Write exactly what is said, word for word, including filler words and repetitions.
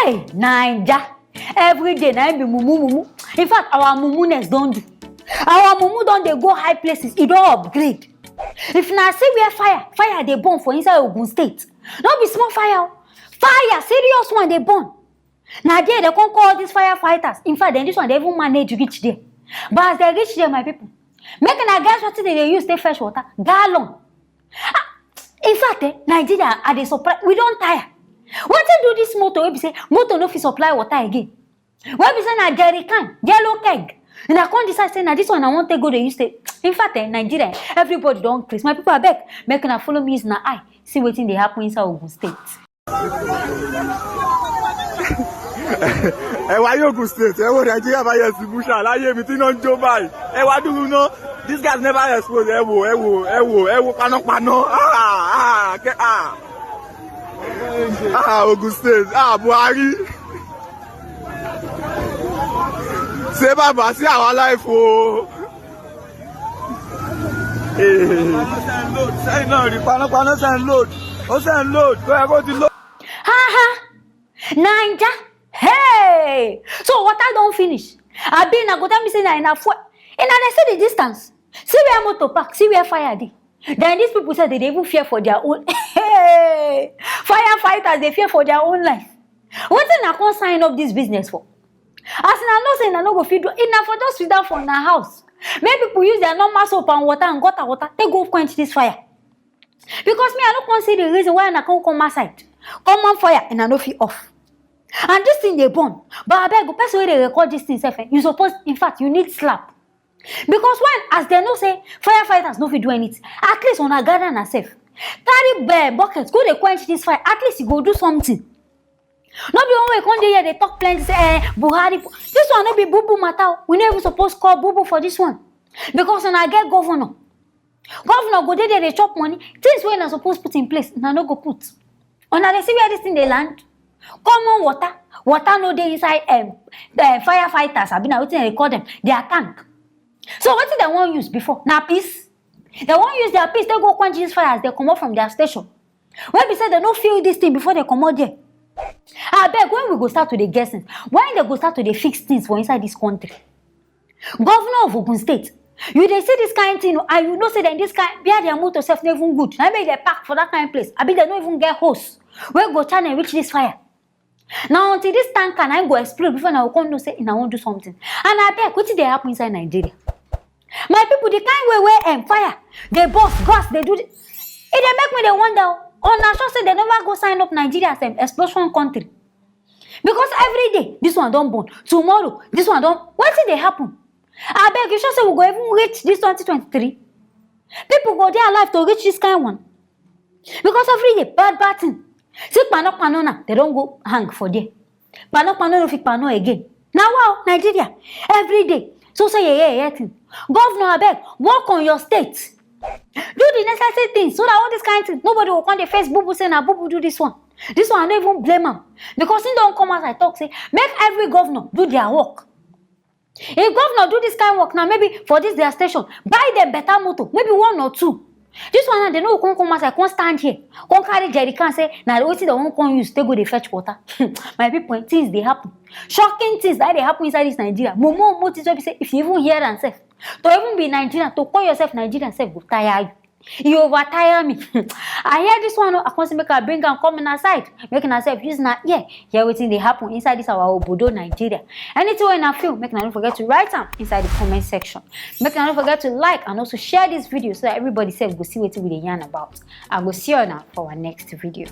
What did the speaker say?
Hey, Naija, every day na im be mumu mumu. In fact, our mumuness don do. Our mumu don dey go high places, e don upgrade. If na see where fire, fire dey burn for inside Ogun State. No be small fire o. Fire, serious one dey burn. Na there dem come call all these firefighters. In fact, dem this one dey even manage reach there. But as dem reach there, my people, make una guess wetin dem dey use take fetch water. Gallon. Ah, in fact, eh, Nigeria, I dey surprise. We don tire. Wetin do this motor wey be say motor no fit supply water again? Wey be say na jerry can, yellow keg. Una come decide say na this one I wan take go dey use take. In fact, eh, Nigeria, everybody don craze. My people, abeg, make una follow me use una eye see wetin dey happen inside Ogun State. Ẹ wá yóògùn state, ẹ wo Nàìjíríà bá yẹ sí búṣà láyé mi tí náà ń jó báyìí. Ẹ wá dúró ná, these guys never explode. Ẹ wo, ẹ wo, ẹ wo, ẹ wo panápaná. Ah, ah, kẹ- ah. Ah, Ogun State, ah, Buhari. Ṣé bàbá sí àwa láìfo? Sẹ́yìn náà rí panápaná ṣe ń load, ó ṣe ń load, tó yẹ kó ti load. Ha ha! Naija! Hey! So water don finish. Abi na go tell me say na enough fuel. Una dey see the distance. See where motor park, see where fire dey. Then these people say they dey even fear for their own. Hey! Firefighters dey fear for their own life. Wetin una come sign up this business for? As una know say una no go fit do, una for just sit down for una house. Make people use their normal soap and water and gutter water take go quench this fire. Because me, I no come see the reason why una come come outside. Common fire, una no fit off. And this thing dey burn. But abeg, person wey dey record this thing sef, eh, you suppose, in fact, you need slap. Because when, as dem know say firefighters no fit do anything, at least una gather una sef. Carry, eh, bucket, go dey quench this fire. At least e go do something. No be one wey come dey here dey talk plenty say, eh, Buhari. This one no be bubu matter o. We no even suppose call bubu for this one. Because una get governor. Governor go dey there dey chop money. Things wey una suppose put in place, una no go put. Una dey see where this thing dey land? Common water. Water no dey inside, um, the firefighters, abi na wetin dem dey call them, their tank. So wetin dem wan use before? Na piss? Dem wan use their piss take go quench this fire as dem comot from their station. Wey be say dem no feel this thing before dem comot there. Abeg, when we go start to dey get sense? When dem go start to dey fix things for inside this country? Governor of Ogun State, you dey see this kind thing o, and you know say dem this kind, where their motor sef no even good. Na im make dem park for that kind place. Abi dem no even get hose wey go channel reach this fire? Na until this tanker na im go explode before una go come know say una wan do something. And abeg, wetin dey happen inside Nigeria? My people, the kind way wey, um, fire dey burst, gas dey do, the, e dey make me dey wonder o. Una sure say dem never go sign up Nigeria as, um, explosion country? Because every day this one don burn, tomorrow this one don, wetin dey happen? Abeg, you sure say we go even reach this twenty twenty-three? People go dey alive to reach this kind one? Because every day, bad, bad thing. See, kpano kpano now, dem don go hang for there. Kpano kpano no fit kpano again. Na wa o, Nigeria, every day so so yeye yeye thing. Governor, abeg, work on your state. Do the necessary things so that all this kind thing, nobody go come dey face bubu say na bubu do this one. This one, I no even blame am, because him don come outside talk say make every governor do their work. If governor do this kind work now, maybe for this their station, buy them better motor, maybe one or two. This one now, dem no go come come outside, come stand here, come carry jerry can say na wetin dem wan come use take go dey fetch water. My people, things dey happen. Shocking things that dey happen inside this Nigeria. Mumu mumu things wey be say if you even hear am sef, to even be Nigerian, to call yourself Nigerian sef go tire you. E over tire me. I hear this one o, I come say make I bring am come una side. Make una sef use una ear hear wetin dey happen inside this our obodo Nigeria. Anything wey una feel, make una no forget to write am inside the comment section. Make una no forget to like and also share this video so that everybody sef go see wetin we dey yarn about. I go see una for our next video.